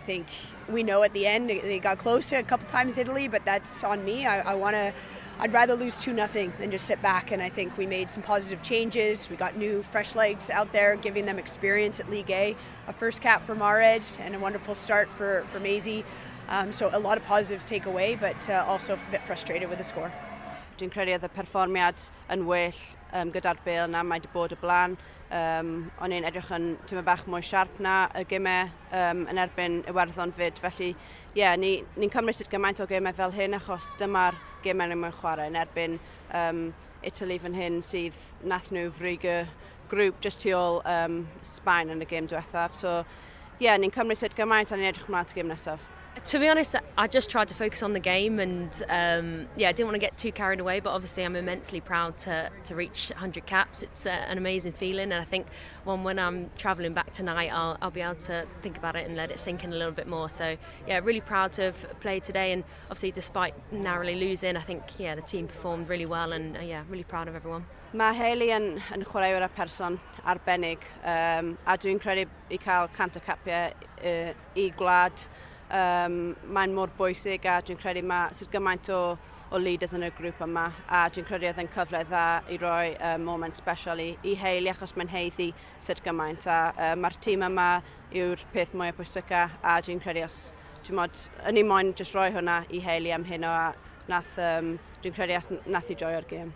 think we know at the end they got close a couple times, Italy, but that's on me. I want to. I'd rather lose 2-0 than just sit back. And I think we made some positive changes. We got new, fresh legs out there, giving them experience at League A. A first cap for Mared and a wonderful start for Maisie. So a lot of positive take away, but also a bit frustrated with the score. Dwi'n credu oedd y perfformiad yn well gyda'r bêl na mae wedi bod y blaen. O'n i'n edrych yn tyma bach mwy siarp na y gemau yn erbyn Iwerddon fyd. Felly, ie, yeah, ni cymryd sut gymaint o gemau fel hyn achos dyma'r gemau ni'n mwyn chwarae yn erbyn Italy fan hyn sydd nath nhw frig y grŵp just tu ôl Sbaen yn y gêm diwethaf. So, ie, yeah, ni'n cymryd sut gymaint a ni'n edrych ymlaen at y gêm nesaf. To be honest, I just tried to focus on the game and yeah, I didn't want to get too carried away. But obviously, I'm immensely proud to reach 100 caps. It's an amazing feeling, and I think one when I'm travelling back tonight, I'll be able to think about it and let it sink in a little bit more. So yeah, really proud to have played today, and obviously, despite narrowly losing, I think, yeah, the team performed really well, and yeah, really proud of everyone. Mae Hayley yn chwaraewr a person arbennig a dwi'n credu i cael 100 o capiau i gwlad mae'n mor bwysig a dwi'n credu mae sydd gymaint o leaders yn y grŵp yma a dwi'n credu oedd yn cyfle dda i roi moment special i Hayley achos mae'n haeddu sut gymaint a mae'r tîm yma yw'r peth mwyaf pwysica a dwi'n credu os ti'n mod, yn i moyn jyst rhoi hwnna i Hayley am hyn o a nath, dwi'n credu nath i joio'r gêm.